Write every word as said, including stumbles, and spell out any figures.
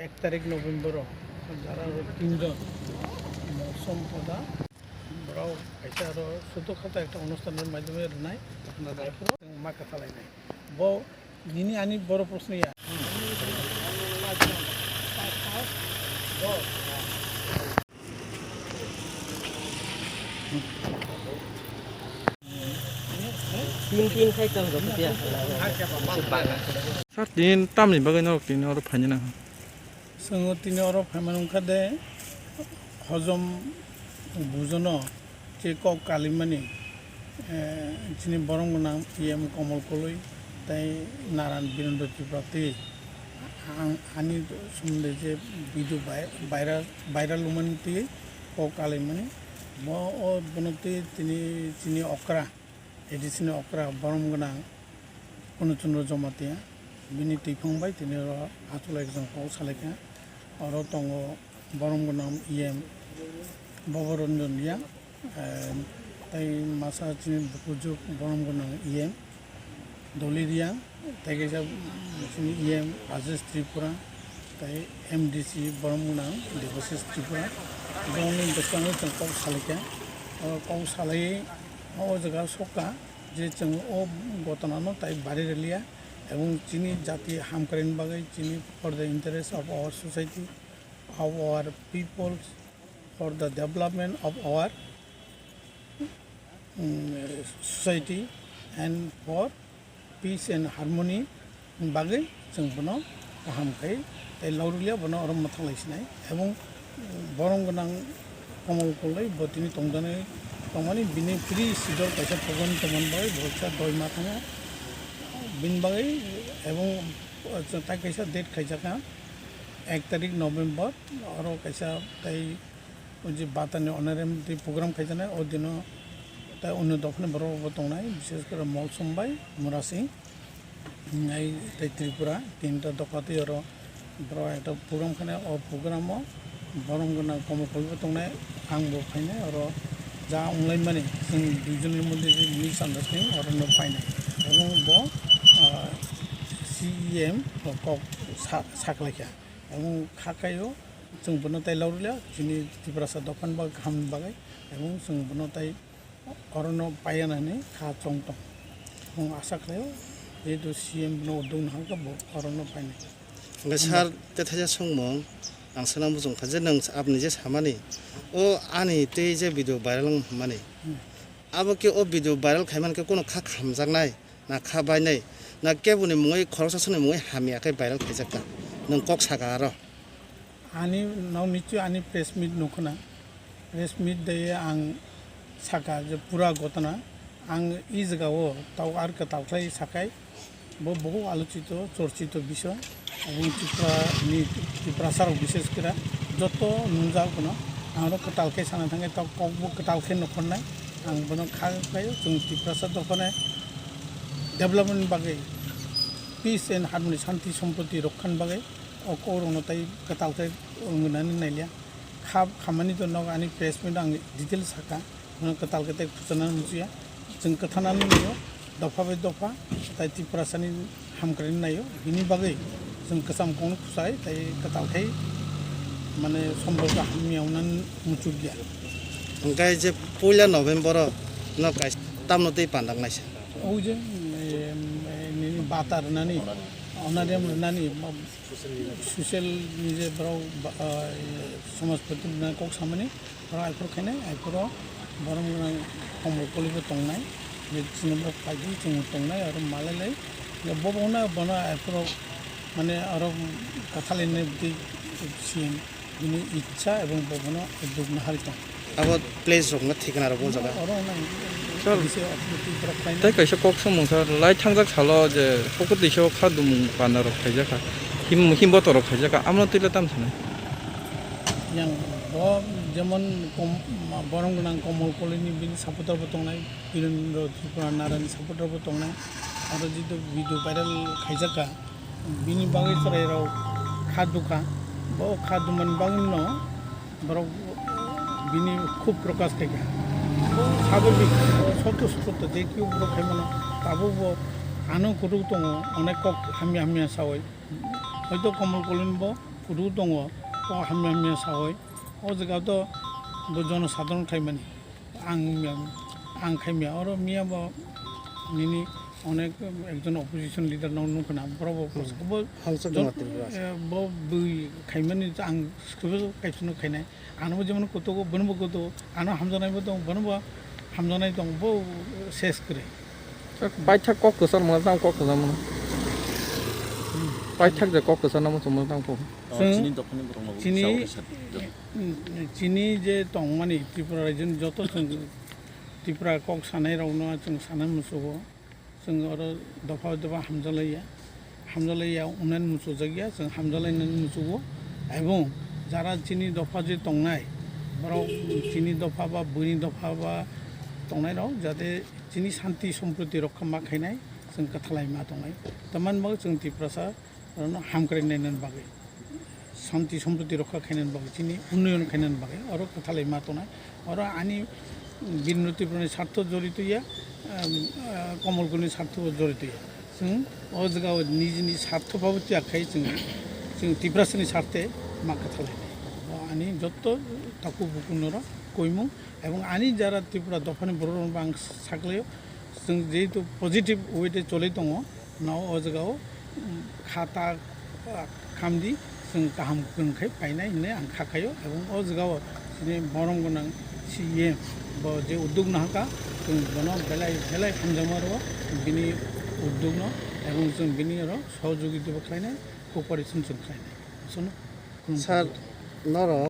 Ek tarik November o jara aro tinjon Mosam Hoda borok kaisa aro sudu khata ekta onusthanor maidhyome rwnai. Chwng ma kwthalainai. Bo nini ani boro proshno ya. Tin tin khai tong rok dia. Sir, tin tamni bagwi norok tin oro phaina nang. Chwng o tini oro phaimani wngkha de, hojom bujono je kok kalimani, eh, chini borom gwnang E M Komol Koloi tei Naran Birendra Tripura twi ang, ani somonde je video bai-, viral, viral wngmani twi kok kalimani, bo o bono twi tini chini okra, A D C ni okra borom gwnang Purno Chandra Jamatia, bini twiphang bai tini oro achuk lai jong kok salaikha. Oro tongo borom gwnang E M Bhobo Ranjan Riya, eh, tei masa chini bukujuk borom gwnang E M Doli Riya, tei kaisa, mm, chini E M Rajesh Tripura, tei M D C borom gwnang Debashish Tripura. Bongni bwskango chwng kok salaikha. O kok salai o jaga sokha. Je chwng o gotona no tai bari rwliya, ebong chini jati hamkraini bagwi, chini for the interest of our society, of our people, for the development of our, mm, society and for peace and harmony bagwi chwng bono kaham khai tei lorwkliya bono oro mwthang lai sinai. Ebong borom gwnang Komol Koloi bo tini tongjaknai tongmani bini pre schedule kaisa program tongmani bagwi bo kisa doi ma thango. Bini bagwi ebong tai kaisa date khaijakha ek tarik November, oro kaisa tei o je batani honorarium tei program khaijaknai o dino tai onno dophani borok rokbo tongnai, bishes kore Molsom bai Murasing. Nai tei Tripura tinta dopha twi oro borok ekta program khainai, o program o borom gwnang Komol Koloi bo tongnai, ang bo phainai oro ja wnglaimani chwng duijoni moddhe je misunderstanding oro no phainai, ebong bo, ah, C E M rok kok sa-, saklaikha, ebong kha khaio chwng bono tai lorwkliya chini Tiprasa dophani bagwi kahamni bagwi, ebong chwng bono tai orono paiya nani kha chong tong. Chwng asa khlaio, jehetu C M no uduk nahal kha bo orono painai. Hwnkhe sir, tei thaisa swngmung ang sana muchung kha je nwng aboni je samani, o ani tei je video viral wng mani, hmm, abo khe o video viral khaimani khe kono kha khamjaknai, na kha bainai, na keboni mungwi khoroksa songni mungwi hamya khe viral khaijak kha, nwng kok saka aro? Ani nok nichoi ani press meet nukho na. Press meet de ang saka je pura gotona ang i jaga o tau ar kwtal khlai sakai bo bohu alochito chorchito bisoy. Aboni Tripura ni Tiprasa rok bishes kira joto nungjak bono ang oro kwtal khe sana thangkhe tau kok bo kwtal khe nokhornai ang bono kha khlaio chwng Tiprasa dophani development bagwi peace and harmony shanti somproti rokkhani bagwi. O kok rokno tai kwtal khe wngwi nani nailiya. Kha, khamani to nok ani press meet ang detail saka. Bono kwtal khe tai khwchanani muchungya. Chwng kwthanani naio, dopha bai dopha, tai Tiprasani hamkraini naio. Bini bagwi chwng kwcham kokno khwchai, tai kwtal khe mane somborgo hamya wngnani muchukya. Hwnkhe je puila November o no kaisa tamno tei pandaknaisa. O je, em, em, nini bata rwnani, onarem rwnani, social ni je borok ba-, ah, somajpati rwna kok samani, borok aiphuru khainai, aiphuru borok rwna Komol Koloi bo tongnai, je chini borok phaidi chwng tongnai, aro malai lai, bo bo no bono aiphuru mane aro kwthalainai bwtwi siyeng. Bini ichha ebong bo bono duk nahari tong. Abo place rok no thikna rok bo jaga. Oro nang. Sir, bisi authority borok khlaina. Tei kaisa kok samung sir, lai thangjak salo je pokot twiso kha dumung panda rok khaijak kha. Him, him botor rok khaijak kha. Amno twi le tam sanai. Yang bo jemon kom-, borom gwnang Komol Koloi ni bini supporter bo tongnai, Birendra Tripura Nara ni supporter bo tongnai. Aro jitu video viral khaijak kha. Bini bagwi chwrairok kha dukha, bo kha dumani bagwino borok bini khub prokash khaikha. Bo sababik, bo sotto sotto je kiu borok khaimano, tabukbo ano kwrwng tongo, onek kok hamya hamya saui. Hoito Komol Koloi bo kudu tongo, o hamya hamya sawi, o jaga to bo jono sadharon khaimani. Ang, ang khaimya, oro miya bo nini onek ekjon opposition leader no nukha na, borok bo Hmm. Halchak jono, Tripura. Eh, bo bui khaimani ang script kaisano khainai. Ano bo jemon kutugo, bono bo kutugo, ano hamjanai bo tong, bono bo hamjanai tong, bo ses kre. Paithak kok kwchar mano, tang kok kwchar mano. Paithak je kok kwchar namo chwngno tang kok. Oh, chwng chini dophani borok no chini, sawi sa. Mm, chini je tongmani Tripura rajyoni joto chwng Tripura kok sanai rokno chwng sana musugo. Chwng oro dopha dopha hamjalaiya, hamjalaiya unani muchukjakya, chwng hamjalainani muchugo. Ebong jara chini dopha je tongnai, borok chini dopha ba buini dopha ba tongnai rok jate chini santi somproti rokha ma khainai, chwng kwthalai ma tongnai. Tamani bagwi chwng Tiprasa orono hamkrai nainani bagwi, santi somproti rokha khainani bagwi, chini unnoyon khainani bagwi oro kwthalai ma tongnai. Oro ani Bindra Tripurani sartho jorito ya, em, eh, Komolguni sartho jorito ya. Chwng o jagao nijini sartho babu tiyag khai chwng, chwng Tiprasani sarthe ma kwthalainai. Bo ani jotto takhuk bukhuk norok koimung ebong ani jara Tripura dophani borok rokno bo ang saklaio. Chwng jehetu positive way de cholai tongo, no o jagao, um, kha ta, ah, khamdi, chwng kaham kwrwng khai painai hinwi ang kha khaio, ebong o jagao chini borom gwnang C E M bo je uddog nahaka, chwng bono belai belai hamjakma rwo, bini uddog no, ebong chwng bini oro sohojogita bo khlainai, cooperation chwng khlainai. Sono, khulumkha. Sir, norok